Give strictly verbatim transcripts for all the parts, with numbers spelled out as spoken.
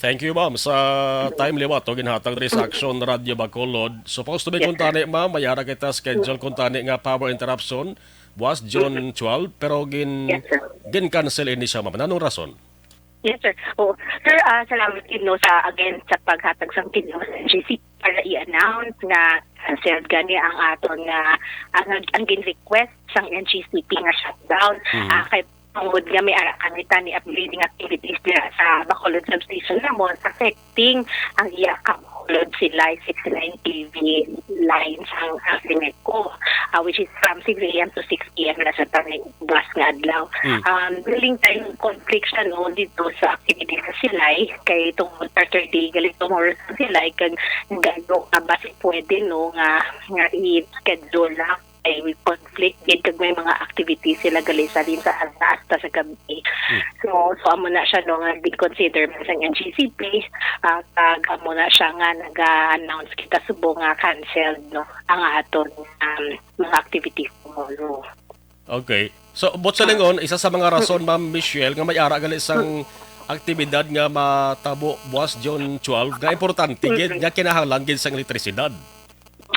Thank you, ma'am, sa time liwat o ginhatag diri sa Action Radio Bacolod. Supposed to be Yes, sir. kuntani, ma'am, may ara kita schedule kuntani nga power interruption was June twelve, pero gin Yes, sir. gin-cancel ini siya, ma'am. Anong rason? Yes, sir. Oh, sir, ah, salamat gid, no, sa, again, sa paghatag sang kinyo sa N G C para i-announce nga canceled gani ang aton nga, ang, ang gin-request sang N G C P nga shutdown. Mhm. Ah, kay tungod nga may ara kami tani upgrading activities dira sa Bacolod Substation namon, affecting ang iya ka Bacolod Silay sixty-nine K V line sang ASEMECO, ah, which is from six a m to six p m na sa tani buwas nga adlaw. Mm. Um, building time conflict siya, no, dito sa activities sa Silay, kay tungod Saturday, gali tomorrow sa Silay, kag gano ka ba si pwede, no, nga, nga i-schedule lang kay may conflict gid kag may mga activities sila gali sa din sa aga hasta sa gabi. Hmm. So, so amo na siya, no, nga di consider man sang N G C P, ah, kag amo na siya nga naga-announce kita subong nga canceled, no, ang aton, um, mga activities tomorrow. Okay. So, buot sa lingon, isa sa mga rason, Ma'am Michelle, nga may ara gali sang aktibidad nga matabo buwas June twelve nga importante gid, nga kinahanglan gid sang elektrisidad.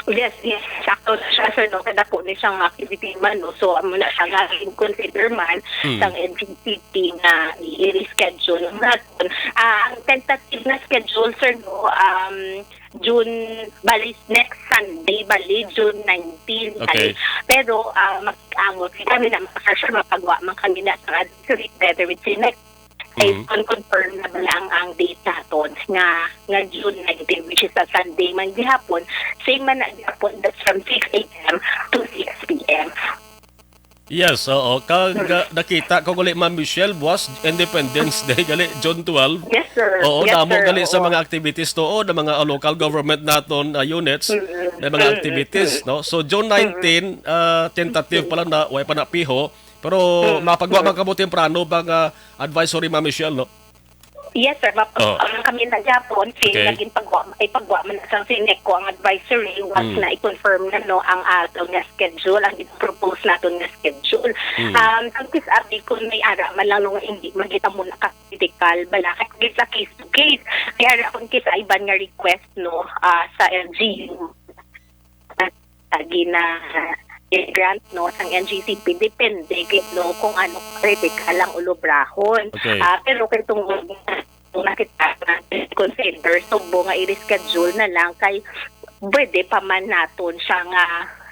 Yes, yes. Sakto na siya, sir, no? Kadako ni siyang activity man, no? So, amo na siya nga in consider man Hmm. sang N G C P nga i-reschedule ang naton. Ah, ang tentative na schedule, sir, no? Um, June, bali, next Sunday, bali, June nineteen. Okay. Bali. Pero, ah, mag-angot kami na, for sure, mapagwa man kami na sa advisory together with Sinek. Ay, Mhm. kon confirm na bala ang, ang date naton nga, nga June nineteen, which is a Sunday man gihapon, same man na gihapon, that's from six a m to six p m. Yes, oo. Kag, ah, nakita ko gali, Ma'am Michelle, buwas Independence Day gali, June twelve. Yes, sir. Oo, Yes, damo sir. gali sa Oo. mga activities to, o, ng mga local government naton, ah, units, Mm-mm. may mga Mm-mm. activities, no? So, June nineteen, ah, tentative pa lang na, way pa na piho, pero Mm-mm. mapagwa man kamo temprano ba nga advisory, Ma'am Michelle, no? Yes, sir. Map-, Oh. ang kami na gyapon, si Okay. naging pagwa, ay pagwa man sa Sineco ang advisory, once Mm. na i-confirm na, no, ang ato nga schedule, ang i-propose naton nga schedule. Mm. Um, ang kis abi, kung may ara man lang, no, nga hindi magita mo na ka-critical, bala, kay sa case to case. May ara kung kis iban nga request, no, ah, sa L G U. Ah, gina, eh, grant, no, sang N G C P, depende gid, no, kung ano critical ang ulobrahon. Okay. Ah, pero kay tungod nga, kung nakita na consider, subo nga i-reschedule na lang kay pwede pa man naton siya nga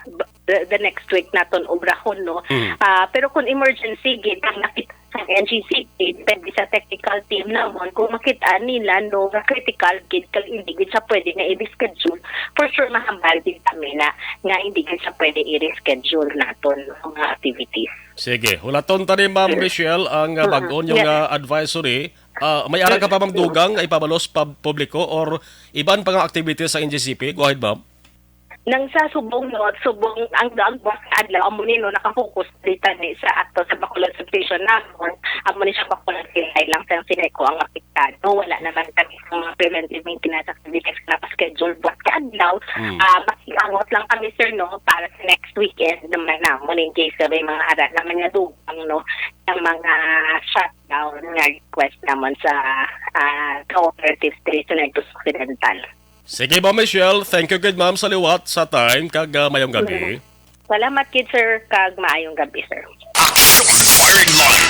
b-, the, the next week naton obrahon, no? Mm. Ah, pero kung emergency gid, ang nakita sa N G C P, depende sa technical team namon kung makita nila, no, nga critical gid kag hindi gid siya pwede nga i-reschedule. For sure, mahambal din kami na nga hindi gid siya pwede i-reschedule naton ang mga activities. Sige, hulaton ta ni Ma'am Michelle ang, uh, Mm-mm. bag-o niyo Yes. nga advisory. Ah, may ara ka pa, Ma'am, dugang nga ipabalos pa publiko or iban pa nga activities sa N G C P? Go ahead, ma'am. Nang sa subong, no, subong ang, ang buwas nga adlaw, amo ni, no, nakafocus dito ni sa ato sa Bacolod Substation namon, amo ni siya Bacolod Silay lang sa Sineco ang apektado. Wala naman kami sa mga preventive maintenance activities na pa-schedule buwas nga adlaw. Hmm. Ah, makiangot lang kami, sir, no, para sa next weekend naman namon in case may mga ara naman nga dugang, no, ang mga shutdown nga request naman sa, ah, Cooperative Station Negros Occidental. Sige, Ma'am Michelle. Thank you gid, ma'am, sa liwat sa time kag, ah, mayong gabi. Salamat gid, sir, kag maayong gabi, sir. Action Firing Line.